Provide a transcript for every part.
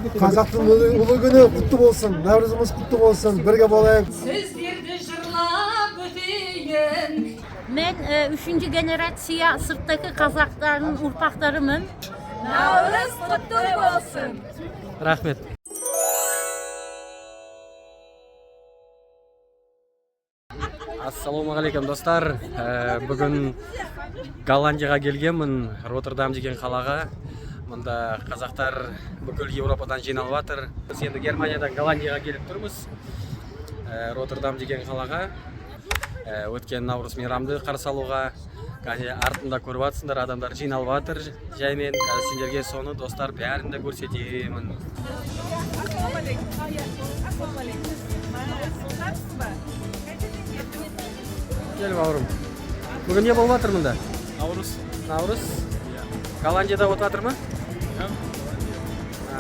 Қазақтың ұлы күні құтты болсын, наурызымыз құтты болсын, бірге болайық. Сіздерді жырлап өтейін. Мен üçüncü generasiya sırttaki Kazakların urpaklarımın. Наурыз құтты болсын. Рахмет. Ассалаумағалейкум, достар. Бүгін Голландияға келгенмін, Роттердам деген қалаға. Мұнда қазақтар бүкіл Еуропадан жиналып жатыр. Біз енді Германиядан Голландияға келіп тұрмыз. Роттердам деген қалаға. Өткен наурыз мейрамды қарсы алуға. Кәне, артында көріп жатсыңдар, адамдар жиналып жатыр жаймен. Қазір сендерге соны, достар, бәрін де көрсетемін. Кел, бауырым. Бүгін не болып жатыр мұнда? Наурыз. Наурыз? Голландияда өтіп жатыр ма? Иә. А,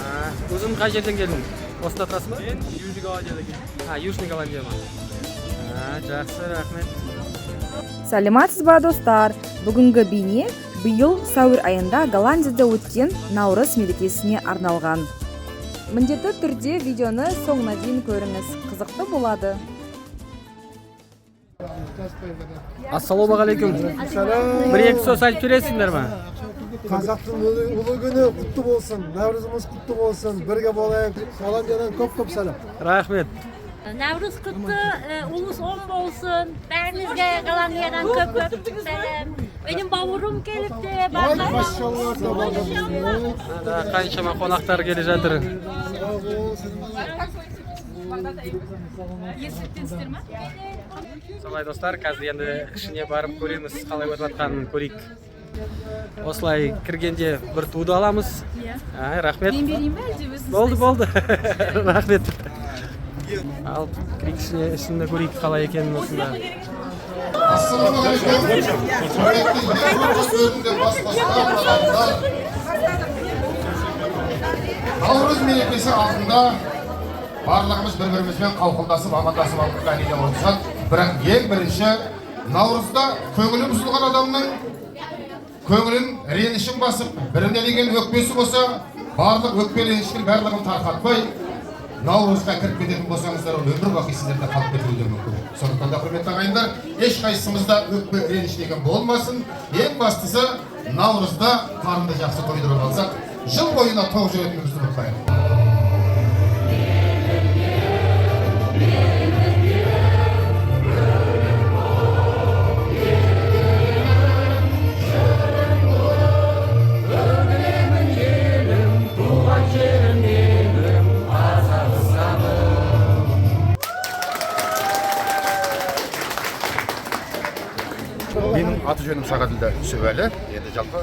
өзің қай жерден келдің? Осында тұрасың ба? Мен Южный Голландияда келдім. А, Южный Голландия ма? А, жақсы, рахмет. Сәлеметсіз ба, достар! Бүгінгі бейне биыл сәуір айында Голландияда өткен Наурыз мерекесіне арналған. Міндетті түрде видеоны соңына дейін көріңіз, қызықты болады. Ассалаумағалейкум. Сәлем. Бір екі сөз айтып бересіңдер ма? Қазақтың ұлы күні құтты болсын, наурызымыз құтты болсын, бірге болайық. Голландиядан көп көп сәлем. Рахмет. Nevruz kutlu, ulus on bolsun. Bәріңізге Голландиядан көп көп сәлем. Benim бауырым келіпті. Ай, машалла. Машалла. Да, қаншама қонақтар келе жатыр. Солай, достар, қазір енді ішіне барып көреміз, қалай өтіп жатқанын көрейік. Осылай кіргенде бір туды аламыз. Иә. Ай, рахмет. Мен берейін бе, әлде өзіңіз? Болды, болды. Рахмет. Ал кірейік ішіне, ішінде көрейік қалай екенін осында. Ассалаумағалейкум, құрметті елдің бас қосқан. Наурыз мерекесі алдында барлығымыз бір бірімізбен қауқылдасып, амандасып алдық, әрине, отырсақ. Бірақ ең бірінші наурызда көңілі бұзылған адамның көңілін, ренішін басып, біріне деген өкпесі болса, барлық өкпе реніштің барлығын тарқатпай наурызға кіріп кететін болсаңыздар, ол өмір бақи сіздерде қалып кетуі де мүмкін. Сондықтан да, құрметті ағайындар, ешқайсымызда өкпе реніш деген болмасын. Ең бастысы, наурызда қарынды жақсы тойдырып алсақ, жыл бойына тоқ жүретінімізді ұмытпайық. Менің аты жөнім Сағаділда Үсіпәлі. Енді жалпы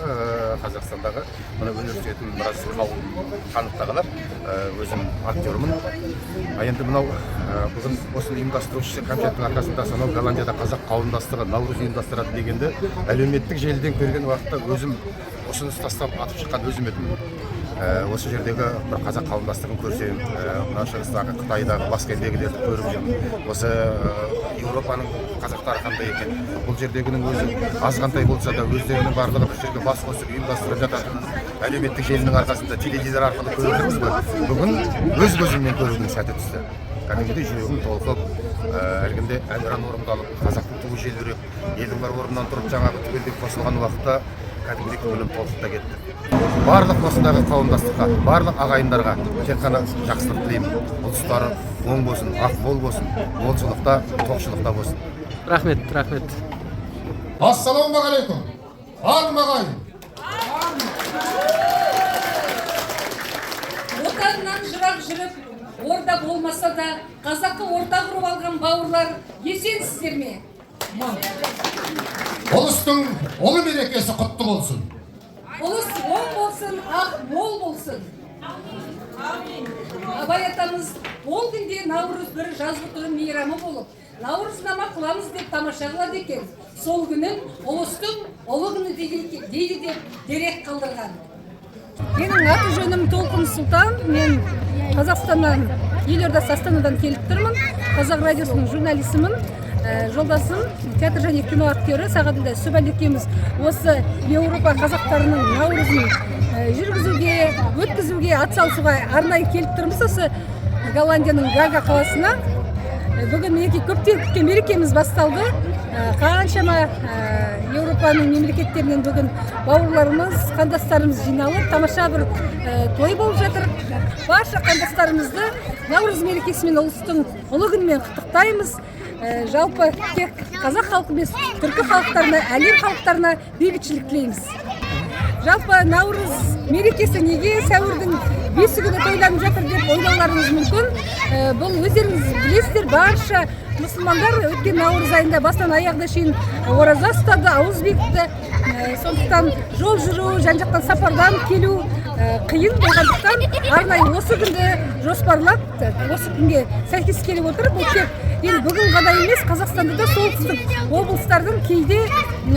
Қазақстандағы мына өнер сүйетін біраз қауым танықтағылар, өзім актермін. А енді мынау бүгін осыны ұйымдастырушысы Кәмшаттың арқасында, сонау Голландияда қазақ қауымдастығы наурыз ұйымдастырады дегенді әлеуметтік желіден көрген уақытта өзім ұсыныс тастап, атып шыққан өзім едім. Осы жердегі бір қазақ қауымдастығын көрсем, мына шығыстағы, Қытайдағы, басқа елдегілерді көріп жүрмін. Осы Еуропаның қазақтары қандай екен, бұл жердегінің өзі азғантай болса да, өздерінің барлығы бір жерге бас қосып ұйымдастырып жататынын әлеуметтік желінің арқасында, теледидар арқылы көріп жүрміз ғой. Бүгін өз көзіммен көрудің сәті түсті. Кәдімгідей жүрегім толқып, әлгінде әнұран орындалып, қазақтың туы желбіреп, елдің бәрі орнынан тұрып, жаңағы түгелдей қосылған уақытта кәдімгідей көңілім толқып та кетті. Барлық осындағы қауымдастыққа, барлық ағайындарға тек қана жақсылық тілеймін. Ұлыстары оң болсын, ақ мол болсын, молшылықта, тоқшылықта болсын. Рахмет, рахмет. Ассалаумағалейкум, армағайын! Отанынан жырақ жүріп, орда болмаса да, қазақы орта құрып алған бауырлар, есенсіздер ме? Ұлыстың ұлы мерекесі құтты болсын! Ұлыс оң болсын, ақ мол болсын. Абай атамыз ол күнде наурыз бір жазғытұрым мейрамы болып, наурызнама қыламыз деп тамаша қылады екен. Сол күнін ұлыстың ұлы күні дейді деп дерек қалдырған. Менің аты жөнім Толқын Сұлтан. Мен Қазақстаннан, елордасы Астанадан келіп тұрмын. Қазақ радиосының журналистімін. Жолдасым театр және кино актері Сағаділда Үсіпәлі екеуміз осы Еуропа қазақтарының наурызын Жүргізуге, өткізуге атсалысуға арнайы келіп тұрмыз осы Голландияның Гага қаласына. Бүгін мінекей, көптен күткен мерекеміз басталды. Қаншама Еуропаның мемлекеттерінен бүгін бауырларымыз, қандастарымыз жиналып, тамаша бір той болып жатыр. Барша қандастарымызды Наурыз мерекесімен, ұлыстың ұлы күнімен құттықтаймыз. Жалпы тек қазақ халқы емес, түркі халықтарына, әлем халықтарына бейбітшілік тілейміз. Жалпы Наурыз мерекесі неге сәуірдің 5-і күні тойланып жатыр деп ойлауларыңыз мүмкін. Бұл өздеріңіз білесіздер, барша мұсылмандар өткен наурыз айында бастан аяғына шейін ораза ұстады, ауыз бекітті. Сондықтан жол жүру, жан жақтан сапардан келу қиын болғандықтан, арнайы осы күнді жоспарлап, осы күнге сәйкес келіп отыр. Бұл тек енді бүгін ғана емес, Қазақстанда да солтүстік облыстардың кейде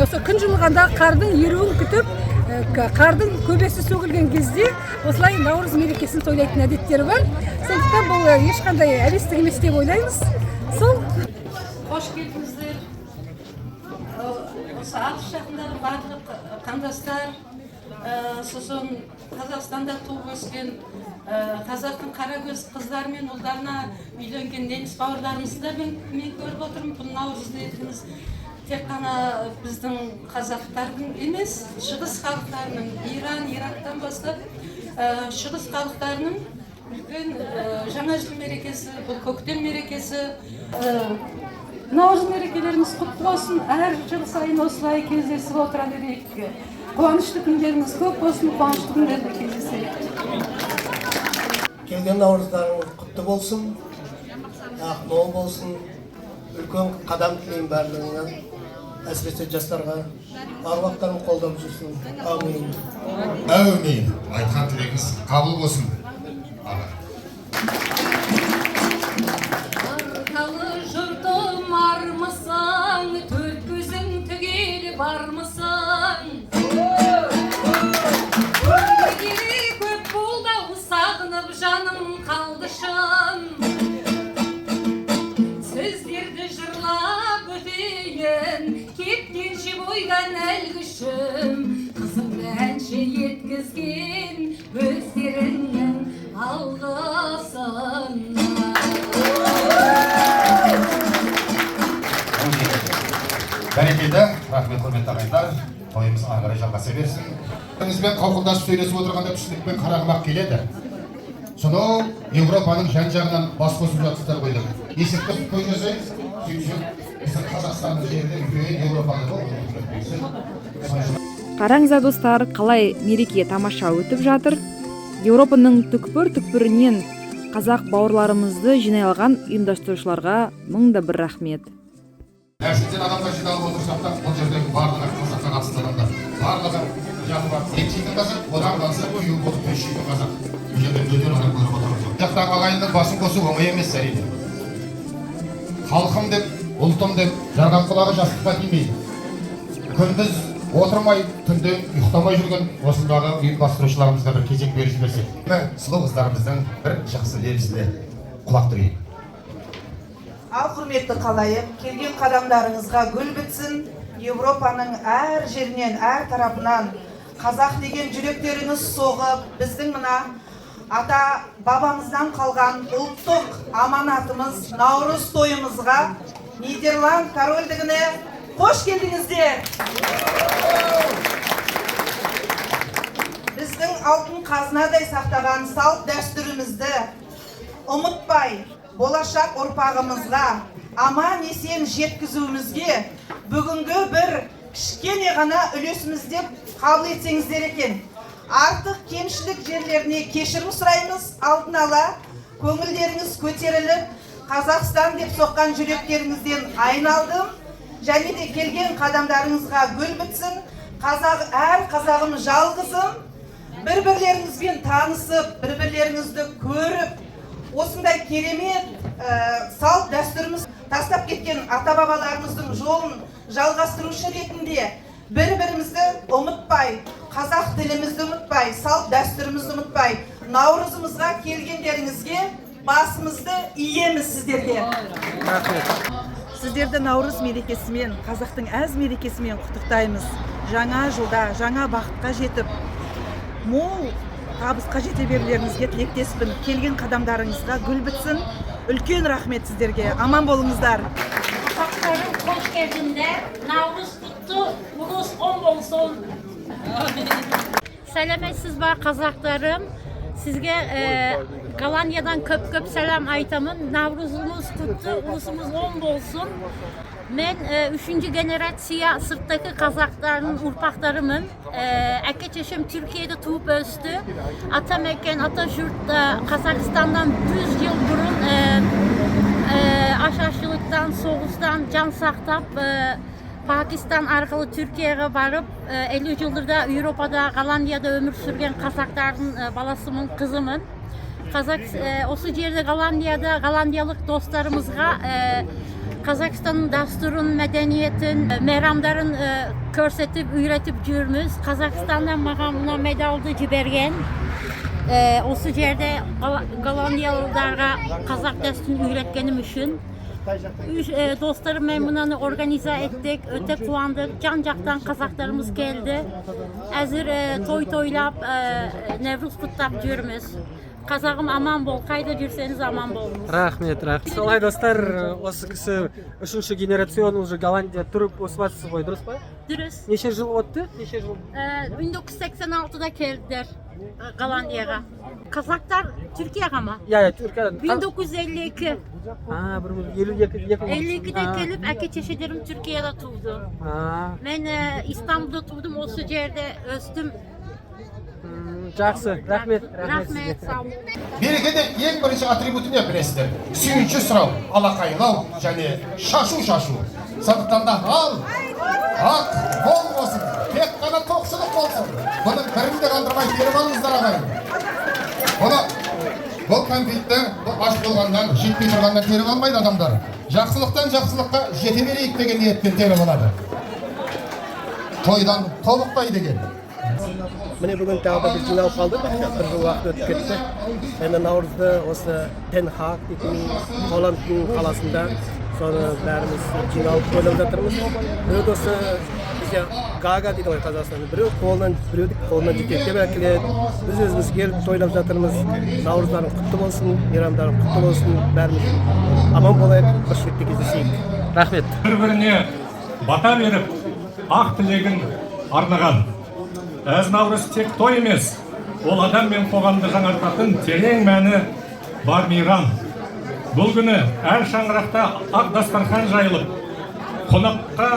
осы күн жылығанда қардың еруін күтіп, қардың көбесі сөгілген кезде осылай Наурыз мерекесін тойлайтын әдеттері бар. Сондықтан бұл ешқандай әбестік емес деп ойлаймыз сол. Қош келдіңіздер! Осы алыс жақындағы барлық қандастар, сосын Қазақстанда туып өскен, қазақтың қара көз қыздары мен ұлдарына үйленген неміс бауырларымызды да мен көріп отырмын. Бұл Наурыз дегеніміз тек қана біздің қазақтардың емес, шығыс халықтарының, Иран, Ирактан бастап шығыс халықтарының үлкен жаңа жыл мерекесі, бұл көктем мерекесі. Наурыз мерекелеріңіз құтты болсын! Әр жыл сайын осылай кездесіп отыра берейік. Қуанышты күндеріңіз көп болсын, қуанышты күндерде кездесейік. Келген наурыздарыңыз құтты болсын, ақ мол болсын! Үлкен қадам тілеймін барлығыңа, әсіресе жастарға. Аруақтарың қолдап жүрсін, әумин. Әумин! Айтқан тілегіңіз қабыл болсын, аға. Арқалы жұртым, армысың, төрт көзің түгел бармысың? Көрмегелі көп болды ау, сағынып жаным қалды шын. Сіздерді жырлап өтейін, кеткенше бойдан әл күшім. Қызымды әнші еткізген өздеріңнің алғысына. Бәрекелді, рахмет, құрметті ағайындар! Тойымыз ары қарай жалғаса берсін. Біріңізбен қауқылдасып сөйлесіп отырғанда түсінікпен қарағым ақ келеді. Сонау Еуропаның жан жағынан бас қосып жатсыздар ғой деп. Есепті той жасаймыз, сөйтсек, біздің Қазақстанның жерінде үлкен Еуропада ғой. Қараңыздар, достар, қалай мереке тамаша өтіп жатыр. Еуропаның түкпір түкпірінен қазақ бауырларымызды жинай алған ұйымдастырушыларға мың да бір рахмет. Әшізден адамдар жиналып отырсақ та, бұл жердегі барлығы қазаққа қатысты адамдар. Барлығы жағы бар. Ет жейтін қазақ, одан қалса күйеу болып көз жейтін қазақ. Бұл жерде бөтен адам көріп отырған жоқ. Жақтағы ағайынның басын қосу оңай емес, әрине. Халқым деп, ұлтым деп, жарған құлағы жастыққа тимей, күндіз отырмай, түнде ұйықтамай жүрген осындағы ұйымдастырушыларымызға бір кезек беріп жіберсек. Сұлу қыздарымыздың бір жақсы лебізіне құлақ түрейік. Ал, құрметті халайық, келген қадамдарыңызға гүл бітсін! Европаның әр жерінен, әр тарапынан қазақ деген жүректеріңіз соғып, біздің мына ата бабамыздан қалған ұлттық аманатымыз Наурыз тойымызға, Нидерланд корольдігіне қош келдіңіздер! Біздің алтын қазынадай сақтаған салт дәстүрімізді ұмытпай, болашақ ұрпағымызға аман есен жеткізуімізге бүгінгі бір кішкене ғана үлесіміз деп қабыл етсеңіздер екен. Артық кемшілік жерлеріне кешірім сұраймыз алдын ала. Көңілдеріңіз көтеріліп, Қазақстан деп соққан жүректеріңізден айналдым. Және де келген қадамдарыңызға гүл бітсін! Қазақ, әр қазағым, жалғызым, бір бірлеріңізбен танысып, бір бірлеріңізді көріп, осындай керемет салт дәстүріміз, тастап кеткен ата бабаларымыздың жолын жалғастырушы ретінде бір бірімізді ұмытпай, қазақ тілімізді ұмытпай, салт дәстүрімізді ұмытпай, наурызымызға келгендеріңізге басымызды иеміз сіздерге. Сіздерді Наурыз мерекесімен, қазақтың әз мерекесімен құттықтаймыз. Жаңа жылда жаңа бақытқа жетіп, Мол табысқа жете берулеріңізге тілектеспін. Келген қадамдарыңызға гүл бітсін. Үлкен рахмет сіздерге. Аман болыңыздар. Ұрпақтарым, қош келдіңдер. Наурыз құтты, ұлыс оң болсын. Сәлеметсіз ба, қазақтарым? Сізге Голландиядан көп-көп сәлем айтамын. Наурызымыз құтты, ұлысымыз оң болсын. Мен үшінші генерация сырттағы қазақтардың ұрпақтарымын. Әке шешем Түркияда туып өсті. Ата мекен, ата жұрт Қазақстаннан 100 жыл бұрын ашаршылықтан, соғыстан жан сақтап, Пакистан арқылы Түркияға барып, 50 жылдыр да Еуропада, Голландияда өмір сүрген қазақтардың баласымын, қызымын. Қазақ осы жерде, Голландияда, голландиялық достарымызға Қазақстанның дәстүрін, мәдениетін, мейрамдарын көрсетіп, үйретіп жүрміз. Қазақстаннан маған мына медалды жіберген. Осы жерде голландиялықтарға қазақ дәстүрін үйреткенім үшін. Үш достарыммен мынаны организа еттік, өте қуандық. Жан жақтан қазақтарымыз келді. Әзір той тойлап, Невруз құттап жүрміз. Қазағым, аман бол, қайда жүрсеңіз, аман болыңыз. Рахмет, рахмет. Солай, достар, осы кісі үшінші генерацион, уже Голландия тұрып өсіп жатсыз ғой, дұрыс па? Дұрыс. Неше жыл өтті, неше жыл? 1986-да келділер Голландияға. Қазақтар Түркияға ма? Иә, Түркиядан. 1952. А, 152 екі. 52-де келіп, әке шешелерім Түркияда туды. Мен Истанбулда тудым, осы жерде өстім. Жақсы, рахмет, рахмет. Рахмет, Сізге. Сау болыңыз. Мерекеде ең бірінші атрибуты не, білесіздер? Сүйінші сұрау, алақайлау және шашу шашу. Сондықтан да ал ақ мол болсын, тек қана тоқшылық болсын. Бұның бірін де қалдырмай теріп алыңыздар, ағайын. Бұны, бұл кәмпитті, бұл аш болғаннан, жетпей тұрғаннан теріп алмайды адамдар. Жақсылықтан жақсылыққа жете берейік деген ниетпен теріп алады. Тойдан тобықтай деген. Міне, бүгін тағы да біз жиналып қалдық. Бір жыл уақыт өтіп кетті. Енді наурызды осы Ден Хааг дейтін Голландтың қаласында, соны бәріміз жиналып тойлап жатырмыз. Біреу осы бізде гага дейді ғой Қазақстанда, біреу қолынан, біреуді қолынан жетектеп әкеледі. Біз өзіміз келіп тойлап жатырмыз. Наурыздарың құтты болсын, мейрамдарың құтты болсын, бәріміз аман болайық, бірлікте кездесейік. Рахмет. Бір біріне бата беріп, ақ тілегін арнаған. Әз Наурыз тек той емес, ол адам мен қоғамды жаңартатын терең мәні бар мейрам. Бұл күні әр шаңырақта ақ дастархан жайылып, қонаққа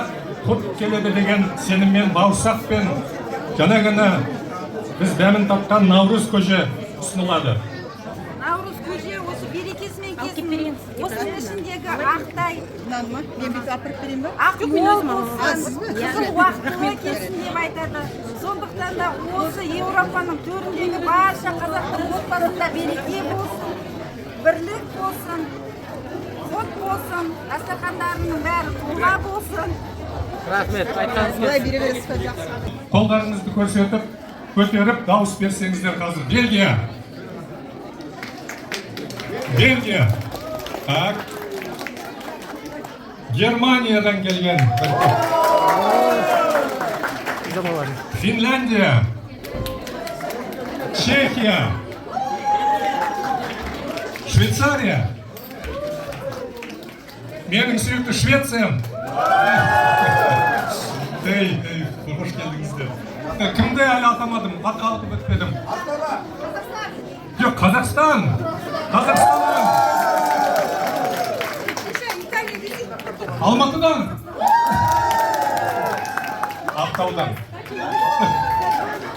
құт келеді деген сеніммен бауырсақ пен жаңа ғана біз дәмін татқан наурыз көже ұсынылады. Наурыз көже осы берекесімен келсін. Осының ішіндегі ақтай Мынаны ма? Мен бүйтіп апарып берейін ба? Ақ мол болсын, қызыл уақытылы келсін деп айтады. Сондықтан да осы Еуропаның төріндегі барша қазақтың отбасында береке болсын, бірлік болсын, құт болсын, дастархандарының бәрі тола болсын. Рахмет, айтқаныңыз Былай келсін. Бере бересіз ба? Жақсы. Қолдарыңызды көрсетіп, көтеріп дауыс берсеңіздер қазір. Бельгия. Бельгия. Так. Германиядан келген бір топ. Финляндия. Чехия. Швейцария. Менің сүйікті Швециям. Ей, ей, қош келдіңіздер. Кімді әлі атамадым, аталып өтпедім. Жоқ, Қазақстан. Қазақстаннан. Алматыдан. Ақтаудан.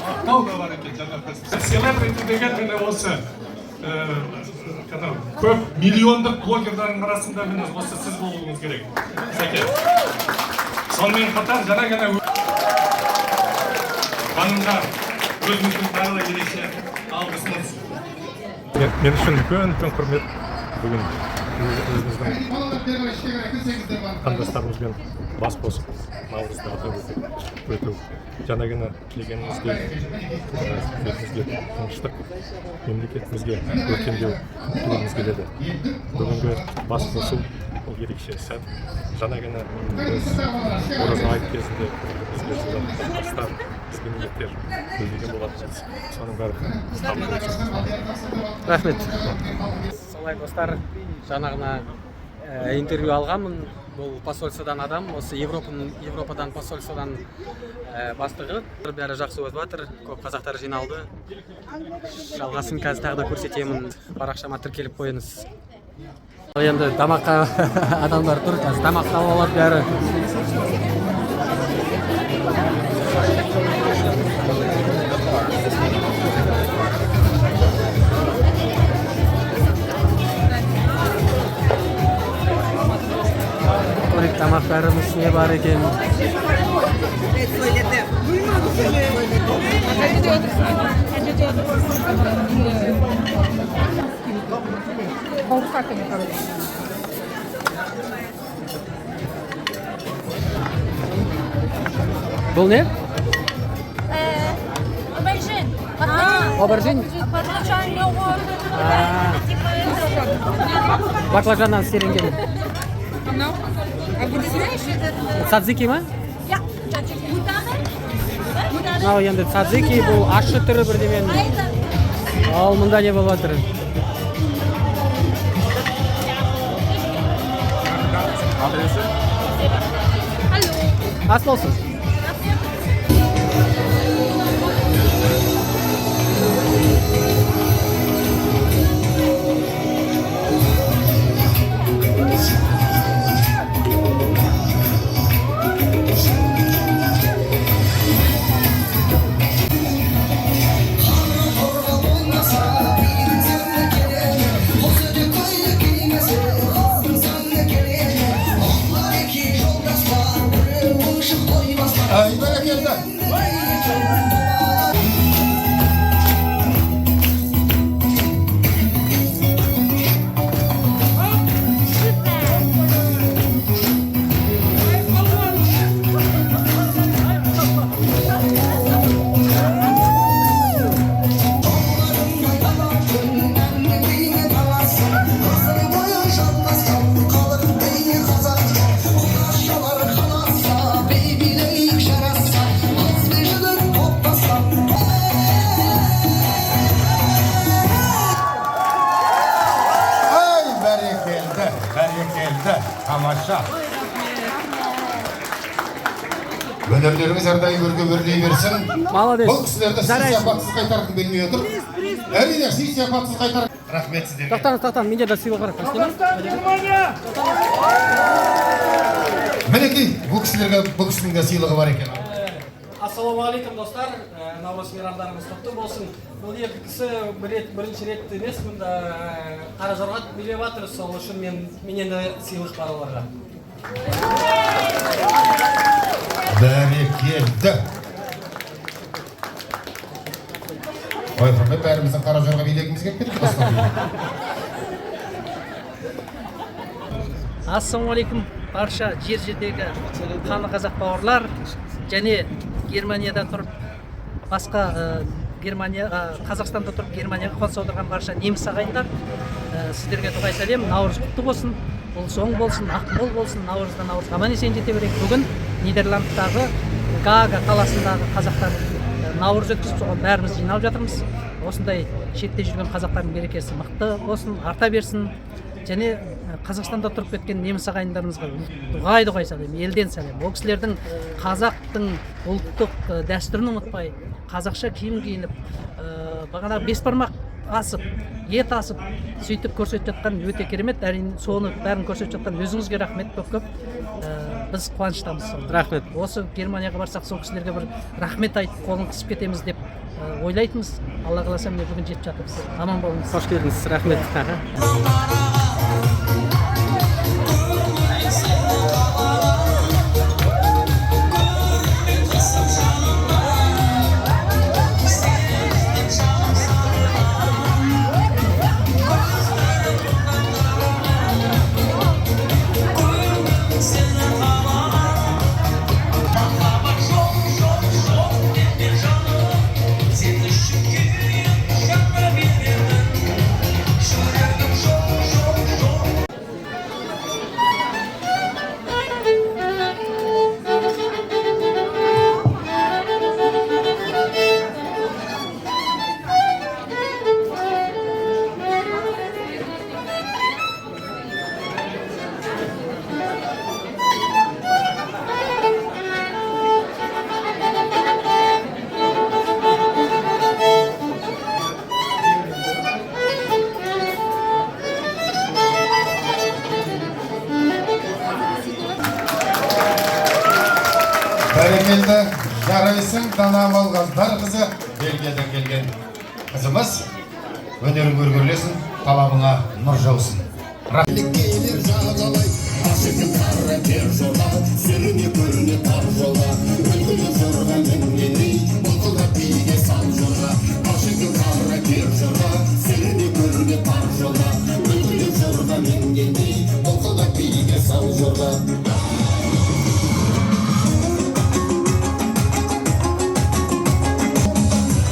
Ақтау да бар екен жаңа. Селебрити деген міне осы анау көп миллиондық блогерлардың арасында міне осы сіз болуыңыз керек, Сәке. Сонымен қатар жаңа ғана ханымдар, өзіміздің тағы да ерекше алғысымыз. Мен үшін үлкен үлкен құрмет бүгін өзіміздің қандастарымызбен бас қосып наурызды атап өту. Жаңа ғана тілегеніміздей, елімізге тыныштық, мемлекетімізге өркендеу тілегіміз келеді. Бүгінгі бас қосу ол ерекше сәт. Жаңа ғана біз ораза айт кезінде бізге жастар Бізге ниеттер білдірген болатынбыз. Соның бәрі. Рахмет. Солай, достар, жаңа ғана интервью алғанмын. Бұл посольстводан адам, осы Европаның, Европадан посольстводан бастығы. Бәрі жақсы өтіп жатыр, көп қазақтар жиналды. Жалғасын қазір тағы да көрсетемін. Парақшама тіркеліп қойыңыз. Ал енді тамаққа адамдар тұр, қазір тамақ алып алады бәрі. Көрейік, тамақтарымыз не бар екен. Söyledi. Duymadı seni. Kaçıncı otursun? Kaçıncı otursun? Бұл не? Aubergine. Aubergine? Patlıcan, yoğurt. Баклажаннан істелінген. Цадзики ма? Ja, cacık. Мынау енді цадзики, бұл ащы түрі бірдеменің. Ал мұнда не болып жатыр? Адресі? Ас болсын. Ай, бәрекелді. Ай, бәрекелді, бәрекелді, тамаша. Өнерлеріңіз әрдайым өрге өрлей берсін. Молодец. Бұл кісілерді сый Жарайсың. сияпатсыз қайтарғым келмей отыр. Әрине, сый сияпатсыз қайтар. Рахмет сіздерге. Тоқтаңыз, тоқтаңыз, менде де сыйлық бар. Мінекей, бұл кісілерге, бұл кісінің де сыйлығы бар екен. Ассалаумағалейкум, достар. Наурыз мейрамдарыңыз құтты болсын. Бұл екі кісі бір рет, бірінші рет емес мұнда қара жорға билеп жатыр. Сол үшін менен де сыйлық бар оларға. Бәрекелді. Ой, құрмет, бәріміздің қара жорға билегіміз келіп кетті басқа. Ассалаумағалейкум, барша жер жердегі қаны қазақ бауырлар және Германияда тұрып басқа Германия, Қазақстанда тұрып Германияға қоныс аударған барша неміс ағайындар, сіздерге дұғай сәлем. Наурыз құтты болсын, ұлыс оң болсын, ақ мол болсын, наурыздан наурызға аман есен жете берейік. Бүгін Нидерландтағы Гаага қаласындағы қазақтар наурыз өткізіп, соған бәріміз жиналып жатырмыз. Осындай шетте жүрген қазақтардың берекесі мықты болсын, арта берсін. Және Қазақстанда тұрып кеткен неміс ағайындарымызға дұғай дұғай сәлем, елден сәлем. Ол кісілердің қазақтың ұлттық дәстүрін ұмытпай, қазақша киім киініп, бағанағы бес бармақ асып, ет асып, сөйтіп көрсетіп жатқан өте керемет. Әрине, соны бәрін көрсетіп жатқан өзіңізге рахмет көп көп. Біз қуаныштамыз соны. Рахмет. Осы Германияға барсақ, сол кісілерге бір рахмет айтып, қолын қысып кетеміз деп ойлайтынбыз. Алла қаласа, міне бүгін жетіп жатырмыз. Аман болыңыз. Қош келдіңіз, рахмет. Сені үшін күйіп жанға беремін. Жүрегім жоқ, жоқ. Бәрекелді, жарайсың, Дана Малғаздар қызы, Бельгиядан келген қызымыз. Өнерің өргерлесін, талабыңа нұр жаусын. Келер жағалай, Ашықын қара кер жорға, Сүріне көріне тар жолға, Үлгілі жорға мінгеней, Бұлқылдап биге сал жорға. Ашықын қара кер жорға, Сүріне көріне тар жолға, Үлгілі жорға мінгеней, Бұлқылдап биге сал жорға.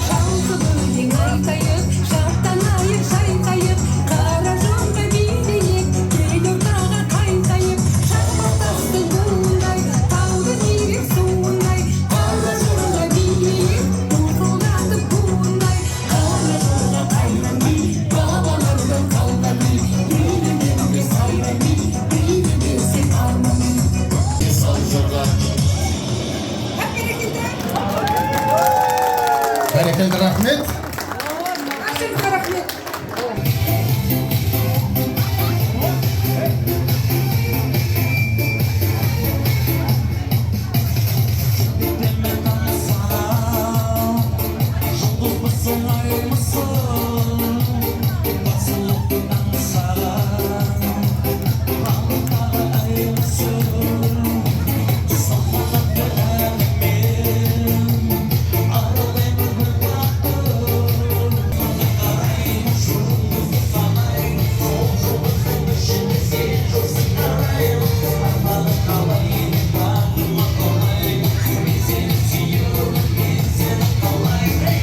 Шалқып өлең айтайық, шаттанайық, шайқайық, қара жорға билейік, кел ортаға қайтайық, шақпақ тастың буындай, таудың ирек суындай, қара жорға билейік, бұлқылдатып буындай, қара жорға қайран би, бабалардан қалған би, билегенде сайран би, билемесең арман би. Сал жорға. Бәрекелді, рахмет. Баршаңызға рахмет. Жұлдызбысың, аймысың, батылықты аңсаған, алдағы аймысың, салтанатты әлеммен аралаймын гүл бақтың. Қараймын, жұлдызды санаймын, сол жұлдыздың ішінде сен жоқсың. Қараймын, арманым қалаймын, бағыма қалаймын, мен сені сүйемін, мен сені қалаймын.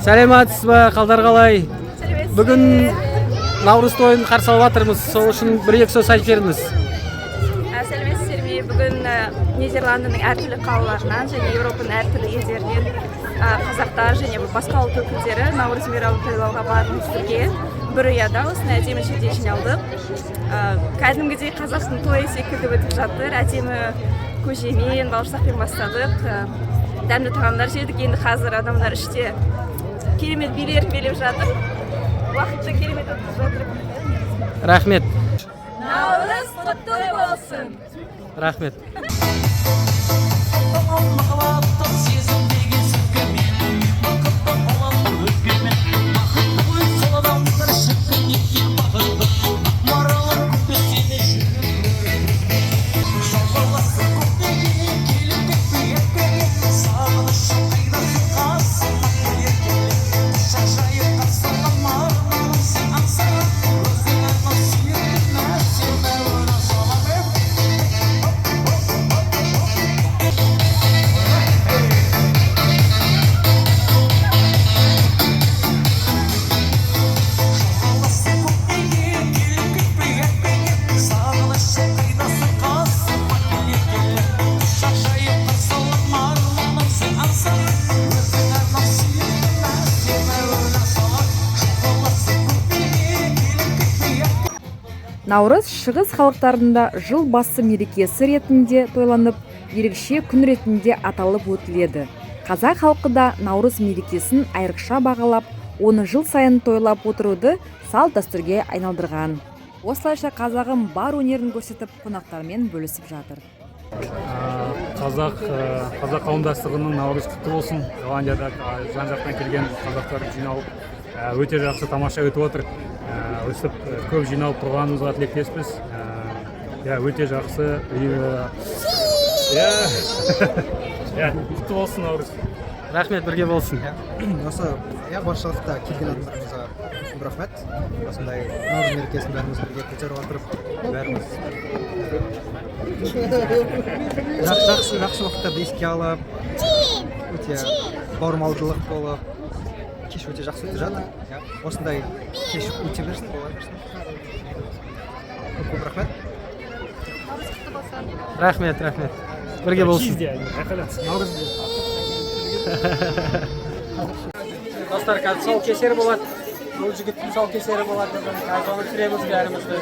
Сәлеметсіз ба, қалдар қалай? Бүгін наурыз тойын қарсы алып жатырмыз, сол үшін бір екі сөз айтып жіберіңіз. Сәлеметсіздер ме? Бүгін Нидерландының әртүрлі қалаларынан және Еуропаның әртүрлі елдерінен қазақтар және басқа ұлт өкілдері наурыз мейрамын тойлауға барлығымыз бірге бір ұяда осындай әдемі жерде жиналдық. Кәдімгідей қазақтың тойы секілді өтіп жатыр. Әдемі көжемен, бауырсақпен бастадық. Дәмді тағамдар жедік. Енді қазір адамдар іште керемет билер билеп жатыр. Уақытты керемет өткізіп жатыр. Рахмет. Наурыз құтты болсын! Рахмет. Махаббаттың сезім деген сілкімен, бақытты боламын өкпемен, бақытты ғой сол адамдар, шіркін неткен бақытты, маралым көкте сені жүріп, жорғаласың көктеге, келіп кетпей еркеле, сағынышым қайдасың, қасыма еркеле, құшақ жайып қарсы арманым сен аңсаған, өзің арнап сүйіктім әсем әуен саламын. Жорғаласың көктеге, келіп кетпей еркеле, сағынышым қайдасың, қасыма еркеле, құшақ жайып қарсы арманым сен аңсаған, өзің арнап сүйіктім әсем әуен саламын. Жорғаласың көктеге, келіп кетпей еркеле. Наурыз шығыс халықтарында жыл басы мерекесі ретінде тойланып, ерекше күн ретінде аталып өтіледі. Қазақ халқы да наурыз мерекесін айрықша бағалап, оны жыл сайын тойлап отыруды салт дәстүрге айналдырған. Осылайша қазағым бар өнерін көрсетіп, қонақтармен бөлісіп жатыр. Қазақ қауымдастығының наурыз құтты болсын! Голландияда жан жақтан келген қазақтар жиналып, өте жақсы тамаша өтіп отыр. Өстіп көп жиналып тұрғанымызға тілектеспіз. Иә, өте жақсы. Иә, құтты болсын наурыз! Рахмет, бірге болсын. Осы, иә, баршалықта келген адамдарымызға көп рахмет. Осындай наурыз мерекесін бәріміз бірге көтеріп отырып, бәріміз жақсы жақсы жақсы уақыттарды еске алып, өте Бауырмалдылық болып, кеш өте жақсы өтіп жатыр. Иә, осындай кеш өте берсін, бола берсін. Көп көп рахмет. Рахмет, рахмет. Бірге болсын. Наурыз. Достар, қазір тұсау кесер болады. Бұл жігіттің тұсау кесері болады бүгін. Қазір оны түсіреміз бәрімізді.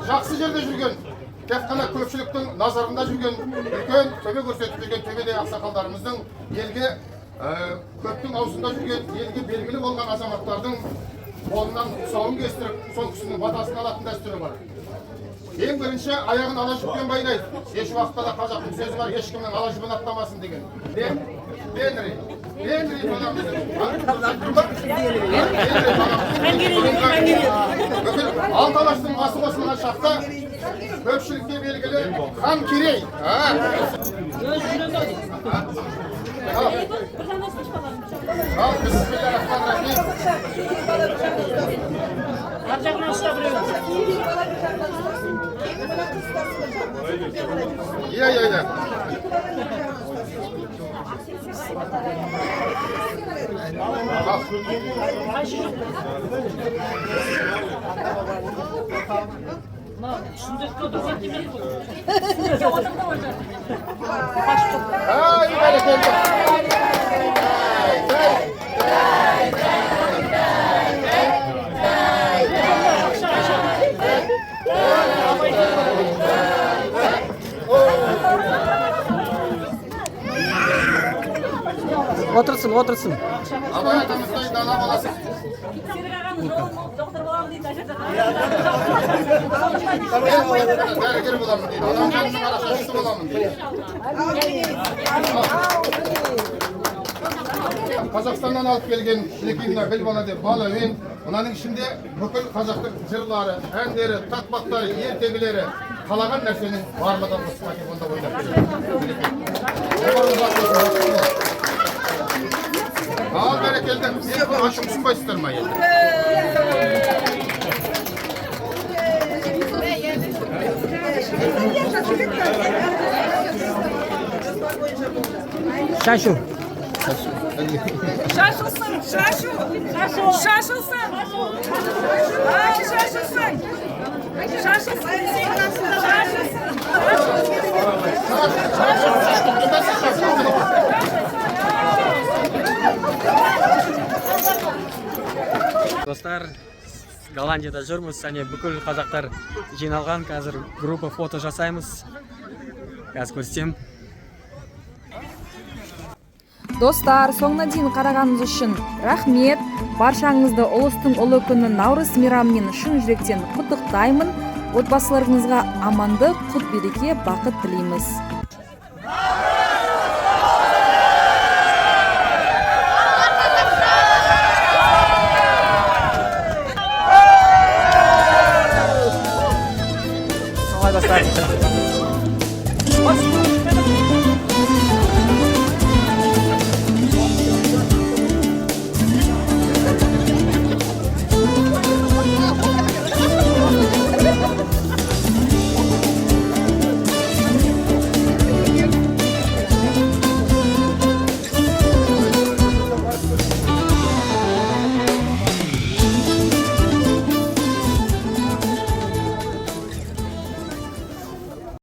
Жақсы жерде жүрген, тек қана көпшіліктің назарында жүрген, үлкен төбе көрсетіп жүрген төбедей ақсақалдарымыздың, елге көптің аузында жүрген, елге белгілі болған азаматтардың қолынан тұсауын кестіріп, сол кісінің батасын алатын дәстүрі бар. Ең бірінші аяғын ала жіппен байлайды. Еш уақытта да қазақтың сөзі бар, ешкімнің ала жібін аттамасын деген. Генри, Генри баламыздың, бүкіл алты алаштың басы қосылған шақта көпшілікке белгілі хан Керей. Ал, бисмиллахиррахманиррахим. Иә, иә, иә. Ай, бәрекелді. Отырсын, отырсын. Абай атамыздай дана баласы. Дәрігер боламын дейді. Адам жанының арашашысы боламын дейді. Қазақстаннан алып келген мінекей мына біл бала деп балауен. Мынаның ішінде бүкіл қазақтың жырлары, әндері, тақпақтары, ертегілері, қалаған нәрсенің барлығы осы патефонда ойнап келеді. Ал, бәрекелді. Ашық ұсынбайсыздар ма енді? Шашу. Шашылсын, шашу. Шашылсын. Ай, шашылсын. Шашылсын. Шашылсын. Достар, Голландияда жүрміз, және бүкіл қазақтар жиналған. Қазір группа фото жасаймыз. Қазір көрсетемін. Достар, соңына дейін қарағаныңыз үшін рахмет. Баршаңызды ұлыстың ұлы күні Наурыз мейрамымен шын жүректен құттықтаймын. Отбасыларыңызға амандық, құт береке, бақыт тілейміз. Солай, достар.